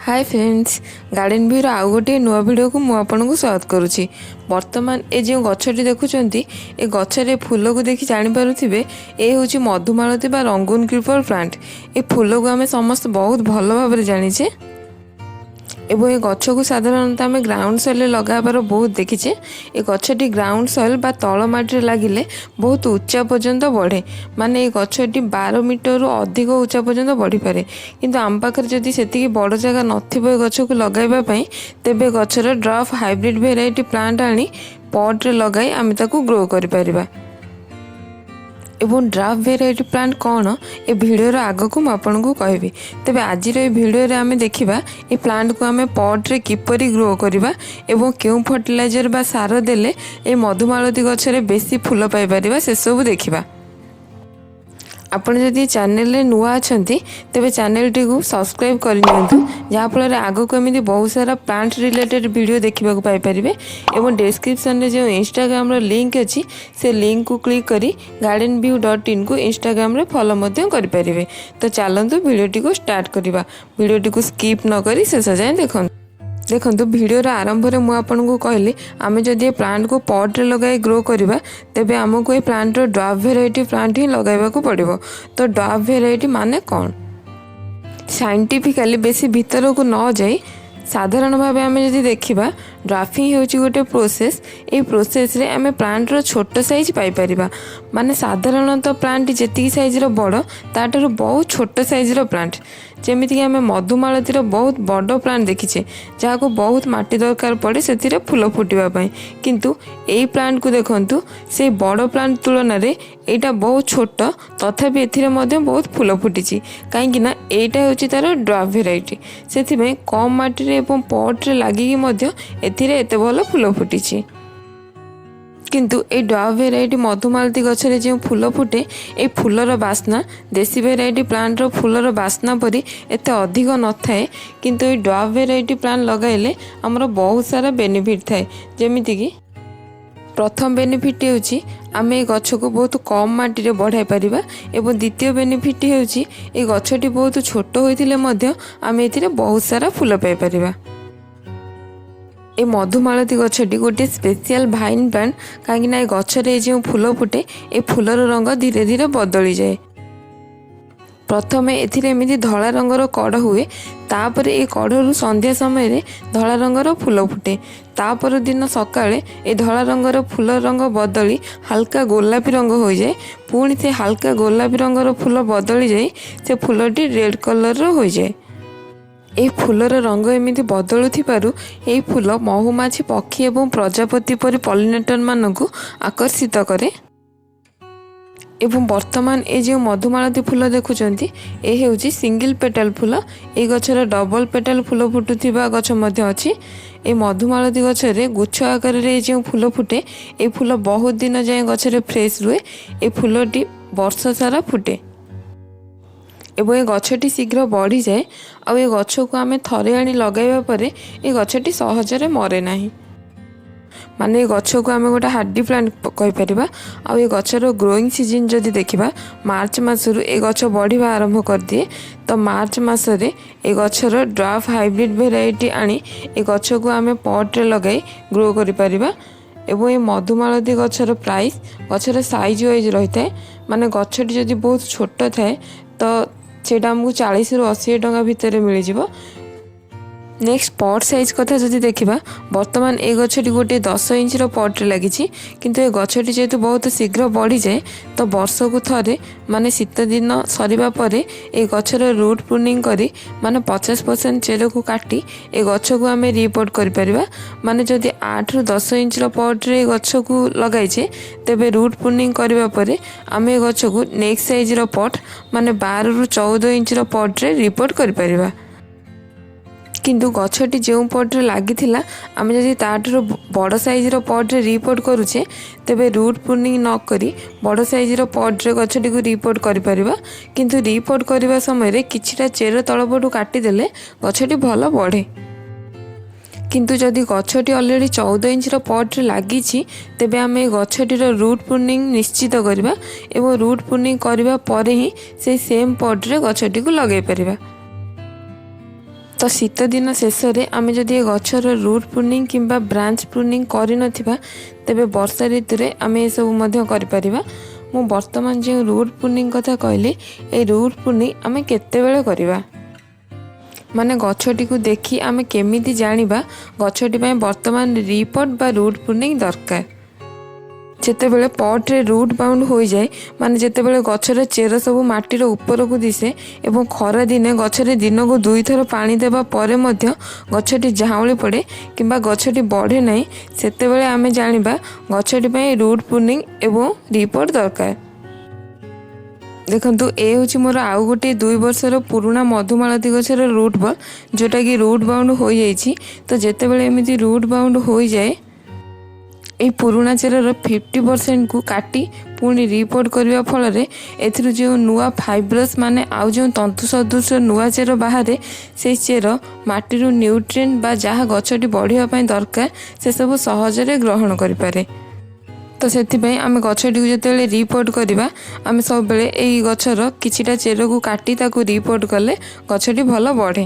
ହାଏ friends, garden ଭ୍ୟୁର ଆଉ ଗୋଟିଏ ନୂଆ ଭିଡ଼ିଓକୁ ମୁଁ ଆପଣଙ୍କୁ ସ୍ୱାଗତ କରୁଛି। ବର୍ତ୍ତମାନ ଏ ଯେଉଁ ଗଛଟି ଦେଖୁଛନ୍ତି, ଏ ଗଛରେ ଫୁଲକୁ ଦେଖି ଜାଣିପାରୁଥିବେ, ଏ ହେଉଛି ମଧୁମାଳତୀ ବା ରଙ୍ଗୁନ କ୍ରିପର ପ୍ଲାଣ୍ଟ। ଏ ଫୁଲକୁ ଆମେ ସମସ୍ତେ ବହୁତ ଭଲ ଭାବରେ ଜାଣିଛେ ଏବଂ ଏ ଗଛକୁ ସାଧାରଣତଃ ଆମେ ଗ୍ରାଉଣ୍ଡ ସଏଲ୍ରେ ଲଗାଇବାର ବହୁତ ଦେଖିଛେ। ଏ ଗଛଟି ଗ୍ରାଉଣ୍ଡ ସଏଲ୍ ବା ତଳ ମାଟିରେ ଲାଗିଲେ ବହୁତ ଉଚ୍ଚା ପର୍ଯ୍ୟନ୍ତ ବଢ଼େ, ମାନେ ଏ ଗଛଟି 12 ମିଟରରୁ ଅଧିକ ଉଚ୍ଚା ପର୍ଯ୍ୟନ୍ତ ବଢ଼ିପାରେ। କିନ୍ତୁ ଆମ ପାଖରେ ଯଦି ସେତିକି ବଡ଼ ଜାଗା ନଥିବ ଏ ଗଛକୁ ଲଗାଇବା ପାଇଁ, ତେବେ ଗଛର ଡ୍ୱାର୍ଫ ହାଇବ୍ରିଡ୍ ଭେରାଇଟି ପ୍ଲାଣ୍ଟ ଆଣି ପଟ୍ରେ ଲଗାଇ ଆମେ ତାକୁ ଗ୍ରୋ କରିପାରିବା। ଏବଂ ଡ୍ୱାର୍ଫ ଭେରାଇଟି ପ୍ଲାଣ୍ଟ କ'ଣ, ଏ ଭିଡ଼ିଓର ଆଗକୁ ମୁଁ ଆପଣଙ୍କୁ କହିବି। ତେବେ ଆଜିର ଏ ଭିଡ଼ିଓରେ ଆମେ ଦେଖିବା, ଏ ପ୍ଲାଣ୍ଟକୁ ଆମେ ପଟ୍ରେ କିପରି ଗ୍ରୋ କରିବା ଏବଂ କେଉଁ ଫର୍ଟିଲାଇଜର ବା ସାର ଦେଲେ ଏ ମଧୁମାଳତୀ ଗଛରେ ବେଶୀ ଫୁଲ ପାଇପାରିବା, ସେସବୁ ଦେଖିବା। ଆପଣ ଯଦି ଚ୍ୟାନେଲରେ ନୂଆ ଅଛନ୍ତି, ତେବେ ଚ୍ୟାନେଲଟିକୁ ସବସ୍କ୍ରାଇବ୍ କରିନିଅନ୍ତୁ, ଯାହାଫଳରେ ଆଗକୁ ଏମିତି ବହୁତ ସାରା ପ୍ଲାଣ୍ଟ ରିଲେଟେଡ୍ ଭିଡ଼ିଓ ଦେଖିବାକୁ ପାଇପାରିବେ। ଏବଂ ଡେସ୍କ୍ରିପସନରେ ଯେଉଁ ଇନଷ୍ଟାଗ୍ରାମର ଲିଙ୍କ୍ ଅଛି, ସେ ଲିଙ୍କ୍କୁ କ୍ଲିକ୍ କରି ଗାର୍ଡେନ୍ ଭ୍ୟୁ.ଇନ୍କୁ ଇନଷ୍ଟାଗ୍ରାମରେ ଫଲୋ ମଧ୍ୟ କରିପାରିବେ। ତ ଚାଲନ୍ତୁ, ଭିଡ଼ିଓଟିକୁ ଷ୍ଟାର୍ଟ କରିବା। ଭିଡ଼ିଓଟିକୁ ସ୍କିପ୍ ନ କରି ଶେଷ ଯାଏଁ ଦେଖନ୍ତୁ। ଦେଖନ୍ତୁ, ଭିଡ଼ିଓର ଆରମ୍ଭରେ ମୁଁ ଆପଣଙ୍କୁ କହିଲି, ଆମେ ଯଦି ଏ ପ୍ଲାଣ୍ଟକୁ ପଟ୍ରେ ଲଗାଇ ଗ୍ରୋ କରିବା, ତେବେ ଆମକୁ ଏ ପ୍ଲାଣ୍ଟର ଡ୍ୱାର୍ଫ ଭେରାଇଟି ପ୍ଲାଣ୍ଟ ହିଁ ଲଗାଇବାକୁ ପଡ଼ିବ। ତ ଡ୍ୱାର୍ଫ ଭେରାଇଟି ମାନେ କ'ଣ? ସାଇଣ୍ଟିଫିକାଲି ବେଶୀ ଭିତରକୁ ନ ଯାଇ ସାଧାରଣ ଭାବେ ଆମେ ଯଦି ଦେଖିବା, ଡ୍ୱାର୍ଫିଂ ହେଉଛି ଗୋଟେ ପ୍ରୋସେସ୍। ଏଇ ପ୍ରୋସେସ୍ରେ ଆମେ ପ୍ଲାଣ୍ଟର ଛୋଟ ସାଇଜ୍ ପାଇପାରିବା। ମାନେ ସାଧାରଣତଃ ପ୍ଲାଣ୍ଟଟି ଯେତିକି ସାଇଜ୍ର ବଡ଼, ତାଠାରୁ ବହୁତ ଛୋଟ ସାଇଜ୍ର ପ୍ଲାଣ୍ଟ। ଯେମିତିକି ଆମେ ମଧୁମାଳତୀର ବହୁତ ବଡ଼ ପ୍ଲାଣ୍ଟ ଦେଖିଛେ, ଯାହାକୁ ବହୁତ ମାଟି ଦରକାର ପଡ଼େ ସେଥିରେ ଫୁଲ ଫୁଟିବା ପାଇଁ। କିନ୍ତୁ ଏଇ ପ୍ଲାଣ୍ଟକୁ ଦେଖନ୍ତୁ, ସେଇ ବଡ଼ ପ୍ଲାଣ୍ଟ ତୁଳନାରେ ଏଇଟା ବହୁତ ଛୋଟ, ତଥାପି ଏଥିରେ ମଧ୍ୟ ବହୁତ ଫୁଲ ଫୁଟିଛି। କାହିଁକି ନା ଏଇଟା ହେଉଛି ତା'ର ଡ୍ୱାର୍ଫ ଭେରାଇଟି। ସେଥିପାଇଁ କମ୍ ମାଟିରେ ଏବଂ ପଟ୍ରେ ଲାଗିକି ମଧ୍ୟ ଏଥିରେ ଏତେ ଭଲ ଫୁଲ ଫୁଟିଛି। କିନ୍ତୁ ଏଇ ଡ୍ୱାର୍ଫ ଭେରାଇଟି ମଧୁମାଳତୀ ଗଛରେ ଯେଉଁ ଫୁଲ ଫୁଟେ, ଏଇ ଫୁଲର ବାସ୍ନା ଦେଶୀ ଭେରାଇଟି ପ୍ଲାଣ୍ଟର ଫୁଲର ବାସ୍ନା ପରି ଏତେ ଅଧିକ ନଥାଏ। କିନ୍ତୁ ଏଇ ଡ୍ୱାର୍ଫ ଭେରାଇଟି ପ୍ଲାଣ୍ଟ ଲଗାଇଲେ ଆମର ବହୁତ ସାରା ବେନିଫିଟ୍ ଥାଏ। ଯେମିତିକି ପ୍ରଥମ ବେନିଫିଟ୍ ହେଉଛି, ଆମେ ଏ ଗଛକୁ ବହୁତ କମ୍ ମାଟିରେ ବଢ଼ାଇ ପାରିବା ଏବଂ ଦ୍ୱିତୀୟ ବେନିଫିଟ୍ ହେଉଛି, ଏ ଗଛଟି ବହୁତ ଛୋଟ ହୋଇଥିଲେ ମଧ୍ୟ ଆମେ ଏଥିରେ ବହୁତ ସାରା ଫୁଲ ପାଇପାରିବା। ଏ ମଧୁମାଳତୀ ଗଛଟି ଗୋଟିଏ ସ୍ପେଶିଆଲ ଭାଇନ୍ ପ୍ଲାଣ୍ଟ, କାହିଁକିନା ଏ ଗଛରେ ଏ ଯେଉଁ ଫୁଲ ଫୁଟେ, ଏ ଫୁଲର ରଙ୍ଗ ଧୀରେ ଧୀରେ ବଦଳିଯାଏ। ପ୍ରଥମେ ଏଥିରେ ଏମିତି ଧଳା ରଙ୍ଗର କଢ଼ ହୁଏ। ତାପରେ ଏ କଢ଼ରୁ ସନ୍ଧ୍ୟା ସମୟରେ ଧଳା ରଙ୍ଗର ଫୁଲ ଫୁଟେ। ତାପର ଦିନ ସକାଳେ ଏ ଧଳା ରଙ୍ଗର ଫୁଲ ରଙ୍ଗ ବଦଳି ହାଲକା ଗୋଲାପୀ ରଙ୍ଗ ହୋଇଯାଏ। ପୁଣି ସେ ହାଲକା ଗୋଲାପୀ ରଙ୍ଗର ଫୁଲ ବଦଳି ଯାଇ ସେ ଫୁଲଟି ରେଡ୍ କଲର୍ର ହୋଇଯାଏ। ଏହି ଫୁଲର ରଙ୍ଗ ଏମିତି ବଦଳୁଥିବାରୁ ଏହି ଫୁଲ ମହୁମାଛି, ପକ୍ଷୀ ଏବଂ ପ୍ରଜାପତି ପରି ପଲିନେଟରମାନଙ୍କୁ ଆକର୍ଷିତ କରେ। ଏବଂ ବର୍ତ୍ତମାନ ଏ ଯେଉଁ ମଧୁମାଳତୀ ଫୁଲ ଦେଖୁଛନ୍ତି, ଏ ହେଉଛି ସିଙ୍ଗିଲ୍ ପେଟାଲ ଫୁଲ। ଏଇ ଗଛର ଡବଲ ପେଟାଲ ଫୁଲ ଫୁଟୁଥିବା ଗଛ ମଧ୍ୟ ଅଛି। ଏ ମଧୁମାଳତୀ ଗଛରେ ଗୁଚ୍ଛ ଆକାରରେ ଏ ଯେଉଁ ଫୁଲ ଫୁଟେ, ଏ ଫୁଲ ବହୁତ ଦିନ ଯାଏଁ ଗଛରେ ଫ୍ରେଶ୍ ରୁହେ। ଏ ଫୁଲଟି ବର୍ଷ ସାରା ଫୁଟେ ଏବଂ ଏ ଗଛଟି ଶୀଘ୍ର ବଢ଼ିଯାଏ। ଆଉ ଏ ଗଛକୁ ଆମେ ଥରେ ଆଣି ଲଗାଇବା ପରେ ଏ ଗଛଟି ସହଜରେ ମରେ ନାହିଁ। ମାନେ ଏ ଗଛକୁ ଆମେ ଗୋଟେ ହାର୍ଡି ପ୍ଲାଣ୍ଟ କହିପାରିବା। ଆଉ ଏ ଗଛର ଗ୍ରୋଇଂ ସିଜନ୍ ଯଦି ଦେଖିବା, ମାର୍ଚ୍ଚ ମାସରୁ ଏ ଗଛ ବଢ଼ିବା ଆରମ୍ଭ କରିଦିଏ। ତ ମାର୍ଚ୍ଚ ମାସରେ ଏ ଗଛର ଡ୍ୱାର୍ଫ ହାଇବ୍ରିଡ୍ ଭେରାଇଟି ଆଣି ଏ ଗଛକୁ ଆମେ ପଟ୍ରେ ଲଗାଇ ଗ୍ରୋ କରିପାରିବା। ଏବଂ ଏ ମଧୁମାଳତୀ ଗଛର ପ୍ରାଇସ୍ ଗଛର ସାଇଜ୍ ୱାଇଜ୍ ରହିଥାଏ। ମାନେ ଗଛଟି ଯଦି ବହୁତ ଛୋଟ ଥାଏ, ତ ସେଇଟା ଆମକୁ 40ରୁ 80 ଟଙ୍କା ଭିତରେ ମିଳିଯିବ। ନେକ୍ସଟ ପଟ୍ ସାଇଜ୍ କଥା ଯଦି ଦେଖିବା, ବର୍ତ୍ତମାନ ଏ ଗଛଟି ଗୋଟିଏ 10 ଇଞ୍ଚର ପଟ୍ରେ ଲାଗିଛି। କିନ୍ତୁ ଏ ଗଛଟି ଯେହେତୁ ବହୁତ ଶୀଘ୍ର ବଢ଼ିଯାଏ, ତ ବର୍ଷକୁ ଥରେ, ମାନେ ଶୀତ ଦିନ ସରିବା ପରେ ଏ ଗଛର ରୁଟ୍ ପ୍ରୁନିଂ କରି, ମାନେ 50% ଚେରକୁ କାଟି ଏ ଗଛକୁ ଆମେ ରିପୋର୍ଟ କରିପାରିବା। ମାନେ ଯଦି 8ରୁ 10 ଇଞ୍ଚର ପଟ୍ରେ ଏ ଗଛକୁ ଲଗାଇଛେ, ତେବେ ରୁଟ୍ ପ୍ରୁନିଂ କରିବା ପରେ ଆମେ ଏ ଗଛକୁ ନେକ୍ସଟ ସାଇଜ୍ର ପଟ୍, ମାନେ 12ରୁ 14 ଇଞ୍ଚର ପଟ୍ରେ ରିପୋର୍ଟ କରିପାରିବା। କିନ୍ତୁ ଗଛଟି ଯେଉଁ ପଟ୍ରେ ଲାଗିଥିଲା, ଆମେ ଯଦି ତାଠାରୁ ବଡ଼ ସାଇଜ୍ର ପଟ୍ରେ ରିପୋର୍ଟ କରୁଛେ, ତେବେ ରୁଟ୍ ପ୍ରୁନିଂ ନ କରି ବଡ଼ ସାଇଜ୍ର ପଟ୍ରେ ଗଛଟିକୁ ରିପୋର୍ଟ କରିପାରିବା। କିନ୍ତୁ ରିପୋର୍ଟ କରିବା ସମୟରେ କିଛିଟା ଚେର ତଳପଟୁ କାଟିଦେଲେ ଗଛଟି ଭଲ ବଢ଼େ। କିନ୍ତୁ ଯଦି ଗଛଟି ଅଲରେଡ଼ି 14 ଇଞ୍ଚର ପଟ୍ରେ ଲାଗିଛି, ତେବେ ଆମେ ଏ ଗଛଟିର ରୁଟ୍ ପ୍ରୁନିଂ ନିଶ୍ଚିତ କରିବା ଏବଂ ରୁଟ୍ ପ୍ରୁନିଂ କରିବା ପରେ ହିଁ ସେଇ ସେମ୍ ପଟ୍ରେ ଗଛଟିକୁ ଲଗାଇ ପାରିବା। ତ ତ ଶୀତ ଦିନ ଶେଷରେ ଆମେ ଯଦି ଏ ଗଛର ରୁଟ୍ ପ୍ରୁନିଂ କିମ୍ବା ବ୍ରାଞ୍ଚ ପ୍ରୁନିଂ କରିନଥିବା, ତେବେ ବର୍ଷା ଋତୁରେ ଆମେ ଏସବୁ ମଧ୍ୟ କରିପାରିବା। ମୁଁ ବର୍ତ୍ତମାନ ଯେଉଁ ରୁଟ୍ ପ୍ରୁନିଂ କଥା କହିଲି, ଏ ରୁଟ୍ ପ୍ରୁନିଂ ଆମେ କେତେବେଳେ କରିବା, ମାନେ ଗଛଟିକୁ ଦେଖି ଆମେ କେମିତି ଜାଣିବା ଗଛଟି ପାଇଁ ବର୍ତ୍ତମାନ ରିପଟ୍ ବା ରୁଟ୍ ପ୍ରୁନିଂ ଦରକାର? ଯେତେବେଳେ ପଟ୍ରେ ରୁଟ୍ ବାଉଣ୍ଡ ହୋଇଯାଏ, ମାନେ ଯେତେବେଳେ ଗଛର ଚେର ସବୁ ମାଟିର ଉପରକୁ ଦିଶେ ଏବଂ ଖରା ଦିନେ ଗଛରେ ଦିନକୁ ଦୁଇଥର ପାଣି ଦେବା ପରେ ମଧ୍ୟ ଗଛଟି ଝାଉଁଳି ପଡ଼େ କିମ୍ବା ଗଛଟି ବଢ଼େ ନାହିଁ, ସେତେବେଳେ ଆମେ ଜାଣିବା ଗଛଟି ପାଇଁ ରୁଟ୍ ପ୍ରୁନିଂ ଏବଂ ରିପଟ୍ ଦରକାର। ଦେଖନ୍ତୁ, ଏ ହେଉଛି ମୋର ଆଉ ଗୋଟିଏ 2 ବର୍ଷର ପୁରୁଣା ମଧୁମାଳତୀ ଗଛର ରୁଟ୍ ବଲ୍, ଯେଉଁଟାକି ରୁଟ୍ ବାଉଣ୍ଡ ହୋଇଯାଇଛି। ତ ଯେତେବେଳେ ଏମିତି ରୁଟ୍ ବାଉଣ୍ଡ ହୋଇଯାଏ, ଏହି ପୁରୁଣା ଚେରର 50%କୁ କାଟି ପୁଣି ରିପୋର୍ଟ କରିବା ଫଳରେ ଏଥିରୁ ଯେଉଁ ନୂଆ ଫାଇବ୍ରସ୍, ମାନେ ଆଉ ଯେଉଁ ତନ୍ତୁ ସଦୃଶ ନୂଆ ଚେର ବାହାରେ, ସେଇ ଚେର ମାଟିରୁ ନ୍ୟୁଟ୍ରିଏଣ୍ଟ ବା ଯାହା ଗଛଟି ବଢ଼ିବା ପାଇଁ ଦରକାର, ସେସବୁ ସହଜରେ ଗ୍ରହଣ କରିପାରେ। ତ ସେଥିପାଇଁ ଆମେ ଗଛଟିକୁ ଯେତେବେଳେ ରିପୋର୍ଟ କରିବା, ଆମେ ସବୁବେଳେ ଏଇ ଗଛର କିଛିଟା ଚେରକୁ କାଟି ତାକୁ ରିପୋର୍ଟ କଲେ ଗଛଟି ଭଲ ବଢ଼େ।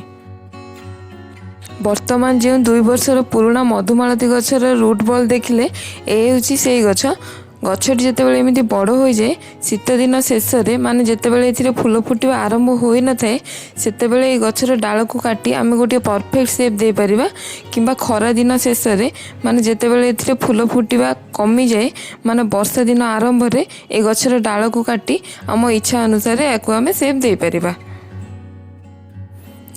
ବର୍ତ୍ତମାନ ଯେଉଁ 2 ବର୍ଷର ପୁରୁଣା ମଧୁମାଳତୀ ଗଛର ରୁଟ୍ ବଲ୍ ଦେଖିଲେ, ଏ ହେଉଛି ସେଇ ଗଛ। ଗଛଟି ଯେତେବେଳେ ଏମିତି ବଡ଼ ହୋଇଯାଏ, ଶୀତ ଦିନ ଶେଷରେ, ମାନେ ଯେତେବେଳେ ଏଥିରେ ଫୁଲ ଫୁଟିବା ଆରମ୍ଭ ହୋଇନଥାଏ, ସେତେବେଳେ ଏଇ ଗଛର ଡାଳକୁ କାଟି ଆମେ ଗୋଟିଏ ପରଫେକ୍ଟ ସେପ୍ ଦେଇପାରିବା କିମ୍ବା ଖରା ଦିନ ଶେଷରେ, ମାନେ ଯେତେବେଳେ ଏଥିରେ ଫୁଲ ଫୁଟିବା କମିଯାଏ, ମାନେ ବର୍ଷା ଦିନ ଆରମ୍ଭରେ ଏ ଗଛର ଡାଳକୁ କାଟି ଆମ ଇଚ୍ଛା ଅନୁସାରେ ଏହାକୁ ଆମେ ସେପ୍ ଦେଇପାରିବା।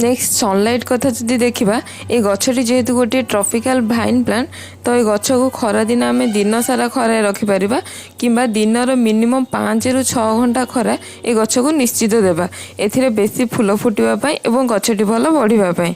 ନେକ୍ସଟ ସନଲାଇଟ୍ କଥା ଯଦି ଦେଖିବା, ଏ ଗଛଟି ଯେହେତୁ ଗୋଟିଏ ଟ୍ରପିକାଲ ଭାଇନ୍ ପ୍ଲାଣ୍ଟ, ତ ଏ ଗଛକୁ ଖରାଦିନ ଆମେ ଦିନ ସାରା ଖରାରେ ରଖିପାରିବା କିମ୍ବା ଦିନର ମିନିମମ୍ 5ରୁ 6 ଘଣ୍ଟା ଖରା ଏ ଗଛକୁ ନିଶ୍ଚିତ ଦେବା, ଏଥିରେ ବେଶୀ ଫୁଲ ଫୁଟିବା ପାଇଁ ଏବଂ ଗଛଟି ଭଲ ବଢ଼ିବା ପାଇଁ।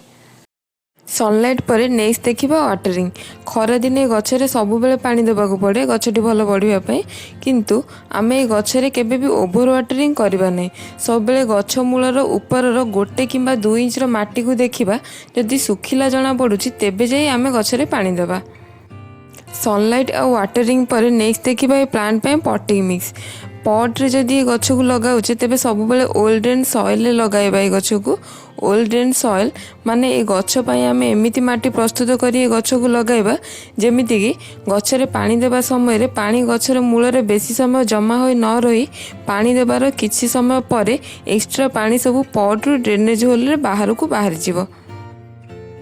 ସନଲାଇଟ୍ ପରେ ନେକ୍ସଟ ଦେଖିବା ୱାଟରିଂ। ଖରାଦିନେ ଏ ଗଛରେ ସବୁବେଳେ ପାଣି ଦେବାକୁ ପଡ଼େ ଗଛଟି ଭଲ ବଢ଼ିବା ପାଇଁ। କିନ୍ତୁ ଆମେ ଏ ଗଛରେ କେବେ ବି ଓଭର ୱାଟରିଂ କରିବା ନାହିଁ। ସବୁବେଳେ ଗଛ ମୂଳର ଉପରର 1 କିମ୍ବା 2 ଇଞ୍ଚର ମାଟିକୁ ଦେଖିବା। ଯଦି ଶୁଖିଲା ଜଣାପଡ଼ୁଛି, ତେବେ ଯାଇ ଆମେ ଗଛରେ ପାଣି ଦେବା। ସନଲାଇଟ୍ ଆଉ ୱାଟରିଂ ପରେ ନେକ୍ସଟ ଦେଖିବା ଏ ପ୍ଲାଣ୍ଟ ପାଇଁ ପଟିଂ ମିକ୍ସ। ପଟ୍ରେ ଯଦି ଏ ଗଛକୁ ଲଗାଉଛେ, ତେବେ ସବୁବେଳେ ୱେଲ୍ ଡ୍ରେନ୍ ସଏଲ୍ରେ ଲଗାଇବା ଏ ଗଛକୁ। ୱେଲ୍ ଡ୍ରେନ୍ ସଏଲ୍ ମାନେ ଏ ଗଛ ପାଇଁ ଆମେ ଏମିତି ମାଟି ପ୍ରସ୍ତୁତ କରି ଏ ଗଛକୁ ଲଗାଇବା, ଯେମିତିକି ଗଛରେ ପାଣି ଦେବା ସମୟରେ ପାଣି ଗଛର ମୂଳରେ ବେଶୀ ସମୟ ଜମା ହୋଇ ନ ରହି ପାଣି ଦେବାର କିଛି ସମୟ ପରେ ଏକ୍ସଟ୍ରା ପାଣି ସବୁ ପଟ୍ରୁ ଡ୍ରେନେଜ୍ ହୋଲ୍ରେ ବାହାରକୁ ବାହାରିଯିବ।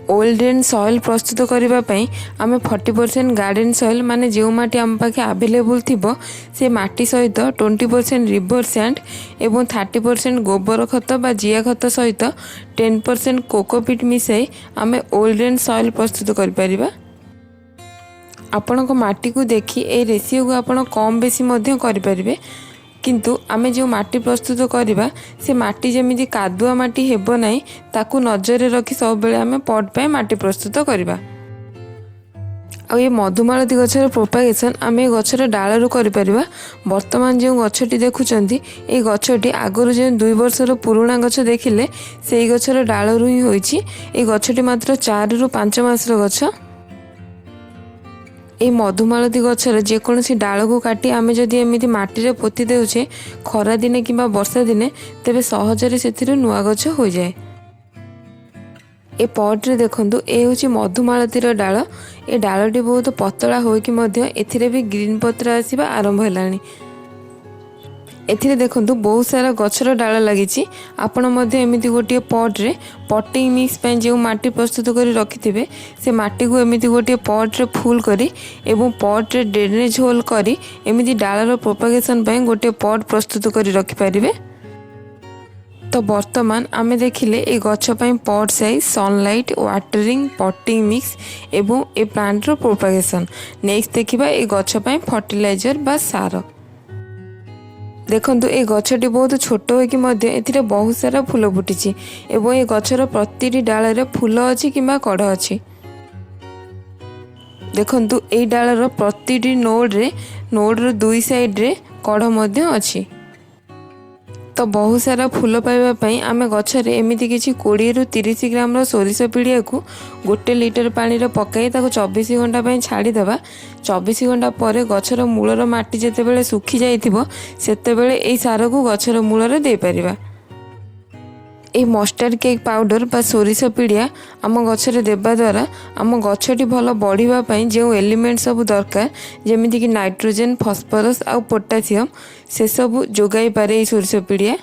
ୱେଲ୍ ଡ୍ରେନ୍ ସଏଲ୍ ପ୍ରସ୍ତୁତ କରିବା ପାଇଁ ଆମେ 40% ଗାର୍ଡ଼େନ୍ ସଏଲ୍, ମାନେ ଯେଉଁ ମାଟି ଆମ ପାଖେ ଆଭେଲେବୁଲ୍ ଥିବ, ସେ ମାଟି ସହିତ 20% ରିଭର ସ୍ୟାଣ୍ଡ ଏବଂ 30% ଗୋବର ଖତ ବା ଜିଆ ଖତ ସହିତ 10% କୋକୋପିଟ୍ ମିଶାଇ ଆମେ ୱେଲ୍ ଡ୍ରେନ୍ ସଏଲ୍ ପ୍ରସ୍ତୁତ କରିପାରିବା। ଆପଣଙ୍କ ମାଟିକୁ ଦେଖି ଏଇ ରେସିଓକୁ ଆପଣ କମ୍ ବେଶୀ ମଧ୍ୟ କରିପାରିବେ। କିନ୍ତୁ ଆମେ ଯେଉଁ ମାଟି ପ୍ରସ୍ତୁତ କରିବା, ସେ ମାଟି ଯେମିତି କାଦୁଆ ମାଟି ହେବ ନାହିଁ, ତାକୁ ନଜରରେ ରଖି ସବୁବେଳେ ଆମେ ପଟ୍ ପାଇଁ ମାଟି ପ୍ରସ୍ତୁତ କରିବା। ଆଉ ଏ ମଧୁମାଳତୀ ଗଛର ପ୍ରୋପାଗେସନ୍ ଆମେ ଏ ଗଛର ଡାଳରୁ କରିପାରିବା। ବର୍ତ୍ତମାନ ଯେଉଁ ଗଛଟି ଦେଖୁଛନ୍ତି, ଏଇ ଗଛଟି ଆଗରୁ ଯେଉଁ 2 ବର୍ଷର ପୁରୁଣା ଗଛ ଦେଖିଲେ, ସେଇ ଗଛର ଡାଳରୁ ହିଁ ହୋଇଛି। ଏଇ ଗଛଟି ମାତ୍ର 4ରୁ 5 ମାସର ଗଛ। ଏଇ ମଧୁମାଳତୀ ଗଛର ଯେକୌଣସି ଡାଳକୁ କାଟି ଆମେ ଯଦି ଏମିତି ମାଟିରେ ପୋତି ଦେଉଛେ ଖରାଦିନେ କିମ୍ବା ବର୍ଷା ଦିନେ, ତେବେ ସହଜରେ ସେଥିରୁ ନୂଆ ଗଛ ହୋଇଯାଏ। ଏ ପଟ୍ରେ ଦେଖନ୍ତୁ, ଏ ହେଉଛି ମଧୁମାଳତୀର ଡାଳ। ଏ ଡାଳଟି ବହୁତ ପତଳା ହୋଇକି ମଧ୍ୟ ଏଥିରେ ବି ଗ୍ରୀନ୍ ପତ୍ର ଆସିବା ଆରମ୍ଭ ହେଲାଣି। ଏଥିରେ ଦେଖନ୍ତୁ, ବହୁତ ସାରା ଗଛର ଡାଳ ଲାଗିଛି। ଆପଣ ମଧ୍ୟ ଏମିତି ଗୋଟିଏ ପଟ୍ରେ ପଟିଂ ମିକ୍ସ ପାଇଁ ଯେଉଁ ମାଟି ପ୍ରସ୍ତୁତ କରି ରଖିଥିବେ, ସେ ମାଟିକୁ ଏମିତି ଗୋଟିଏ ପଟ୍ରେ ଫୁଲ୍ କରି ଏବଂ ପଟ୍ରେ ଡ୍ରେନେଜ୍ ହୋଲ୍ କରି ଏମିତି ଡାଳର ପ୍ରୋପାଗେସନ୍ ପାଇଁ ଗୋଟିଏ ପଟ୍ ପ୍ରସ୍ତୁତ କରି ରଖିପାରିବେ। ତ ବର୍ତ୍ତମାନ ଆମେ ଦେଖିଲେ ଏ ଗଛ ପାଇଁ pot size, sunlight, watering, potting mix ଏବଂ ଏ ପ୍ଲାଣ୍ଟର ପ୍ରୋପାଗେସନ୍। ନେକ୍ସଟ ଦେଖିବା ଏ ଗଛ ପାଇଁ ଫର୍ଟିଲାଇଜର ବା ସାର। ଦେଖନ୍ତୁ, ଏ ଗଛଟି ବହୁତ ଛୋଟ ହୋଇକି ମଧ୍ୟ ଏଥିରେ ବହୁତ ସାରା ଫୁଲ ଫୁଟିଛି ଏବଂ ଏ ଗଛର ପ୍ରତିଟି ଡାଳରେ ଫୁଲ ଅଛି କିମ୍ବା କଢ଼ ଅଛି। ଦେଖନ୍ତୁ, ଏଇ ଡାଳର ପ୍ରତିଟି ନୋଡ଼ରେ, ନୋଡ଼ର ଦୁଇ ସାଇଡ଼ରେ କଢ଼ ମଧ୍ୟ ଅଛି। ତ ବହୁତ ସାରା ଫୁଲ ପାଇବା ପାଇଁ ଆମେ ଗଛରେ ଏମିତି କିଛି 20ରୁ 30 ଗ୍ରାମର ସୋରିଷ ପିଡ଼ିଆକୁ 1 ଲିଟର ପାଣିରେ ପକାଇ ତାକୁ 24 ଘଣ୍ଟା ପାଇଁ ଛାଡ଼ିଦେବା। 24 ଘଣ୍ଟା ପରେ ଗଛର ମୂଳର ମାଟି ଯେତେବେଳେ ଶୁଖି ଯାଇଥିବ, ସେତେବେଳେ ଏଇ ସାରକୁ ଗଛର ମୂଳରେ ଦେଇପାରିବା। ଏହି ମଷ୍ଟାର୍ଡ଼ କେକ୍ ପାଉଡ଼ର ବା ସୋରିଷ ପିଡ଼ିଆ ଆମ ଗଛରେ ଦେବା ଦ୍ୱାରା ଆମ ଗଛଟି ଭଲ ବଢ଼ିବା ପାଇଁ ଯେଉଁ ଏଲିମେଣ୍ଟ ସବୁ ଦରକାର, ଯେମିତିକି ନାଇଟ୍ରୋଜେନ୍, ଫସ୍ଫରସ୍ ଆଉ ପୋଟାସିୟମ୍, ସେସବୁ ଯୋଗାଇ ପାରେ ଏଇ ସୋରିଷ ପିଡ଼ିଆ।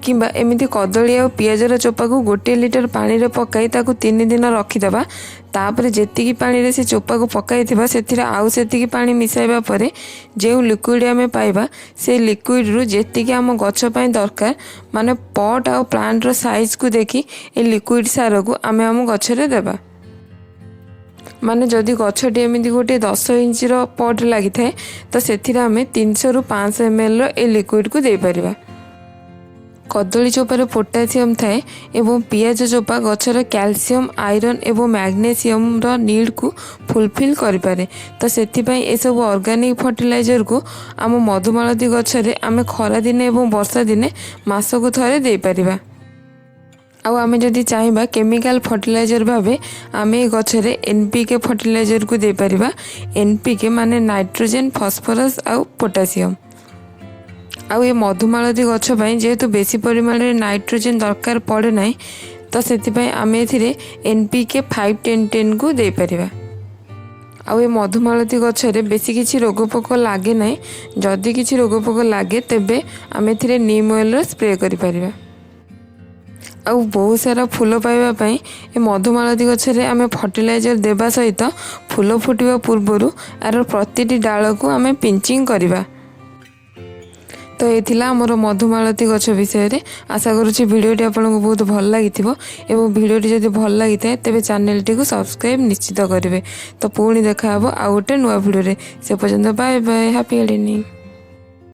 କିମ୍ବା ଏମିତି କଦଳୀ ଆଉ ପିଆଜର ଚୋପାକୁ 1 ଲିଟର ପାଣିରେ ପକାଇ ତାକୁ 3 ଦିନ ରଖିଦେବା। ତାପରେ ଯେତିକି ପାଣିରେ ସେ ଚୋପାକୁ ପକାଇଥିବା, ସେଥିରେ ଆଉ ସେତିକି ପାଣି ମିଶାଇବା ପରେ ଯେଉଁ ଲିକ୍ୱିଡ଼ ଆମେ ପାଇବା, ସେ ଲିକ୍ୱିଡ଼ରୁ ଯେତିକି ଆମ ଗଛ ପାଇଁ ଦରକାର, ମାନେ ପଟ୍ ଆଉ ପ୍ଲାଣ୍ଟର ସାଇଜକୁ ଦେଖି ଏ ଲିକ୍ୱିଡ଼ ସାରକୁ ଆମେ ଆମ ଗଛରେ ଦେବା। ମାନେ ଯଦି ଗଛଟି ଏମିତି ଗୋଟିଏ 10 ଇଞ୍ଚର ପଟ୍ ଲାଗିଥାଏ, ତ ସେଥିରେ ଆମେ 300ରୁ 500 ଏମ୍ଏଲ୍ର ଏ ଲିକ୍ୱିଡ଼କୁ ଦେଇପାରିବା। କଦଳୀ ଚୋପାରେ ପୋଟାସିୟମ୍ ଥାଏ ଏବଂ ପିଆଜ ଚୋପା ଗଛର କ୍ୟାଲସିୟମ୍, ଆଇରନ୍ ଏବଂ ମ୍ୟାଗ୍ନେସିୟମ୍ର ନିଡ଼୍କୁ ଫୁଲଫିଲ୍ କରିପାରେ। ତ ସେଥିପାଇଁ ଏସବୁ ଅର୍ଗାନିକ୍ ଫର୍ଟିଲାଇଜରକୁ ଆମ ମଧୁମାଳତୀ ଗଛରେ ଆମେ ଖରାଦିନେ ଏବଂ ବର୍ଷା ଦିନେ ମାସକୁ ଥରେ ଦେଇପାରିବା। ଆଉ ଆମେ ଯଦି ଚାହିଁବା, କେମିକାଲ ଫର୍ଟିଲାଇଜର ଭାବେ ଆମେ ଏ ଗଛରେ ଏନ୍ ପି କେ ଫର୍ଟିଲାଇଜରକୁ ଦେଇପାରିବା। ଏନ୍ ପି କେ ମାନେ ନାଇଟ୍ରୋଜେନ୍, ଫସ୍ଫରସ୍ ଆଉ ପୋଟାସିୟମ୍। ଆଉ ଏ ମଧୁମାଳତୀ ଗଛ ପାଇଁ ଯେହେତୁ ବେଶୀ ପରିମାଣରେ ନାଇଟ୍ରୋଜେନ୍ ଦରକାର ପଡ଼େ ନାହିଁ, ତ ସେଥିପାଇଁ ଆମେ ଏଥିରେ ଏନ୍ ପି କେ 5 10 10କୁ ଦେଇପାରିବା। ଆଉ ଏ ମଧୁମାଳତୀ ଗଛରେ ବେଶୀ କିଛି ରୋଗ ପୋକ ଲାଗେ ନାହିଁ। ଯଦି କିଛି ରୋଗ ପୋକ ଲାଗେ, ତେବେ ଆମେ ଏଥିରେ ନିମ୍ ଅଏଲ୍ର ସ୍ପ୍ରେ କରିପାରିବା। ଆଉ ବହୁତ ସାରା ଫୁଲ ପାଇବା ପାଇଁ ଏ ମଧୁମାଳତୀ ଗଛରେ ଆମେ ଫର୍ଟିଲାଇଜର ଦେବା ସହିତ ଫୁଲ ଫୁଟିବା ପୂର୍ବରୁ ଆର ପ୍ରତିଟି ଡାଳକୁ ଆମେ ପିଞ୍ଚିଂ କରିବା। ତ ଏ ଥିଲା ଆମର ମଧୁମାଳତୀ ଗଛ ବିଷୟରେ। ଆଶା କରୁଛି ଭିଡ଼ିଓଟି ଆପଣଙ୍କୁ ବହୁତ ଭଲ ଲାଗିଥିବ ଏବଂ ଭିଡ଼ିଓଟି ଯଦି ଭଲ ଲାଗିଥାଏ, ତେବେ ଚ୍ୟାନେଲଟିକୁ ସବସ୍କ୍ରାଇବ୍ ନିଶ୍ଚିତ କରିବେ। ତ ପୁଣି ଦେଖାହେବ ଆଉ ଗୋଟେ ନୂଆ ଭିଡ଼ିଓରେ। ସେ ପର୍ଯ୍ୟନ୍ତ ବାଏ ବାଏ, ହାପି ଗାର୍ଡେନିଂ।